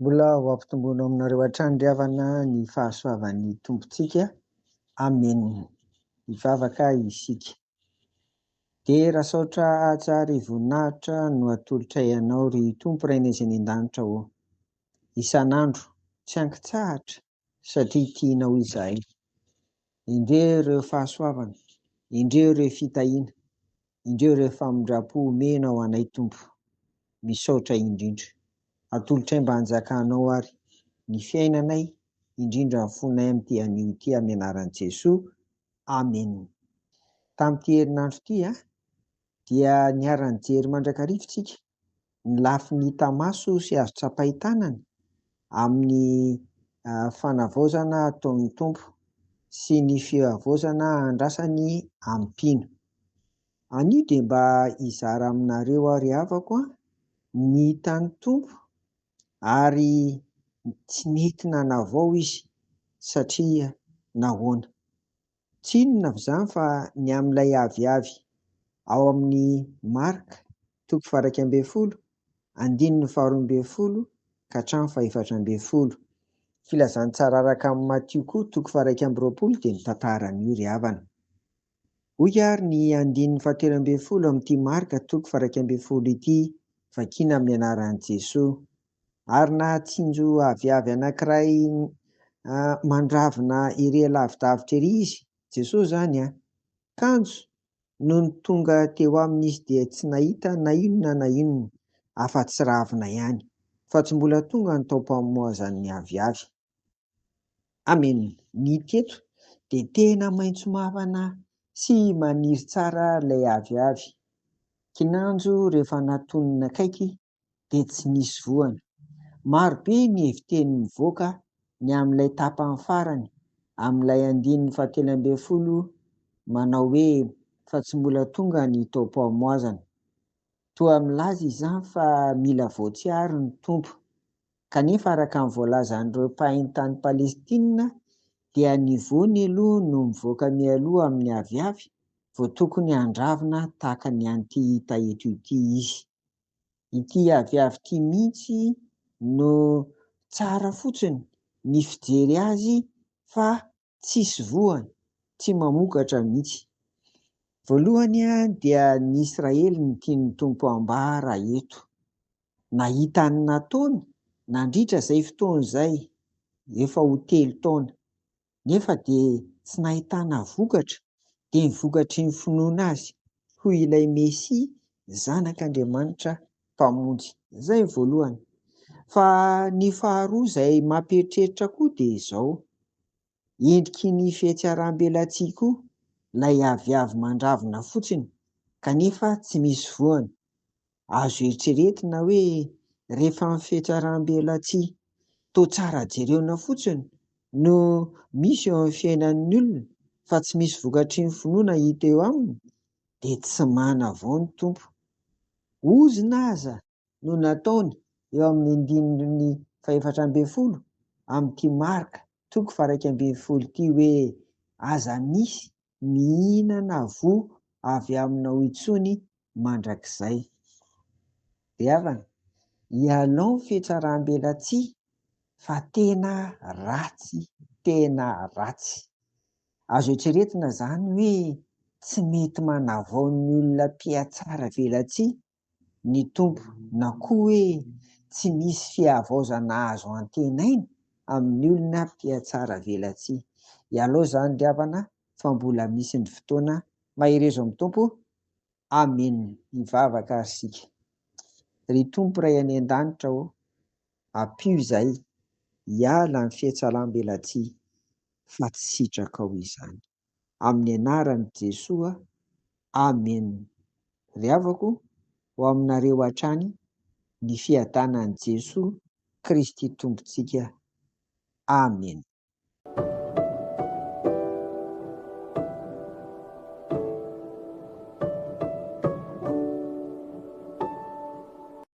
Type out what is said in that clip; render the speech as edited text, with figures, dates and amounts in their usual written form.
Mbola ho ampitomboina aminareo hatrany ry havana ny fahasoavan'ny Tompontsika. Amen. Hivavaka isika. Dera saotra haja ary voninahitra no atolotray Anao ry Tompo Rainay izay any an-danitra ô. Isan'andro, tsy ankitsahatra satria tianao izahay. Indreo ireo fahasoavana, indreo ireo fitahiana, Indreo ireo famindram-po omenao anay Tompo. Misaotra indrindra. Atolotray mba hanjakanao ary ny fiainanay, indrindra ny fonay amin'ity anio ity amin'ny anaran'i Jesoa. Amen. Tamin'ity herinandro ity dia niara-nijery mandrakariva isika ny lafiny hita maso sy azo tsapain-tanana amin'ny fanavaozana ataon'ny Tompo sy ny fihavaozana andrasany amin'ny mpino. Anio dia mba hizara aminareo aho ry havako an, ny hitan'ny Tompo ary tsy nety nanavao izy satria nahoana? Tsy inona avy izany fa ny amin'ilay aviavy ao amin'ny Marka toko faha-11, andininy faharoambinifolo ka hatramin'ny fahefatra ambinifolo. Filazantsara araka an'i Matio koa toko faha-21 dia mitantara an'io ry havana. Hoy ary ny andininy fahatelo ambinifolo amin'ity Marka toko faha-11 ity, vakiana amin'ny anaran'i Jesoa. Ary nahatsinjo aviavy anankiray mandravina ery alavidavitra ery izy, Jesoa izany an! Kanjo nony tonga teo aminy izy dia tsy nahita na inona na inona afa-tsy ravina ihany, fa tsy mbola tonga ny taom-pamoazan'ny aviavy. Amen! Ny teto dia tena maitso mavana sy maniry tsara ilay aviavy. Kinanjo rehefa natonina akaiky dia tsy nisy voany. Maro be ny hevi-teny mivoaka ny amin'ilay tapany farany amin'ilay andininy fahatelo ambinifolo manao hoe fa tsy mbola tonga ny taom-pamoazana. Toa milaza izany fa mila voatsiary ny Tompo. Kanefa araka ny voalazan'ireo mpahay tany Palestina dia ny voany aloha no mivoaka mialoha amin'ny aviavy vao tokony handravina tahaka ny an'ity hita eto ity izy. Ity aviavy ity mihitsy no tsara fotsiny ny fijery azy fa tsisy voany, tsy mamokatra mihitsy. Voalohany dia ny Israely no tian'ny Tompo ambara eto. Nahita ny nataony nandritra izay fotoana izay, efa ho 3 taona. Nefa dia tsy nahitana vokatra, dia ny vokatry ny finoana Azy ho ilay Mesia Zanak'Andriamanitra Mpamonjy. Izay ny voalohany. Fa ny faharoa izay mampieritreritra koa dia izao, endriky ny fihatsarambelatsihy koa ilay aviavy mandravina fotsiny kanefa tsy misy voany. Azo eritreretina hoe rehefa ny fihatsarambelatsihy toa tsara jereona fotsiny no misy eo amin'ny fiainan'ny olona fa tsy misy vokatry ny finoana hita eo aminy dia tsy manavao ny Tompo. Ozona aza no nataony eo amin'ny andininy fahefatra ambinifolo amin'ity Marka toko faha-iraika ambinifolo ity hoe aza misy mihinana voa avy aminao intsony mandrakizay. Ry havana, ialao ny fihatsaram-belatsihy fa tena ratsy, tena ratsy. Azo eritreretina izany hoe tsy mety manavao ny olona mpihatsara velatsihy ny Tompo na koa hoe tsy misy fihavaozana azo antenaina amin'ny olona mpihatsara velatsihy. Ialao izany ry havana fa mbola misy ny fotoana. Maherezo amin'ny Tompo. Amen. Hivavaka ary isika. Ry Tompo Ray any an-danitra ô, ampio izahay hiala amin'ny fihatsaram-belatsihy fa tsy sitrakao izany. Amin'ny anaran'i Jesoa, Amen. Ry havako, ho aminareo hatrany ny fiadanan'i Jesoa Kristy Tompontsika. Amen.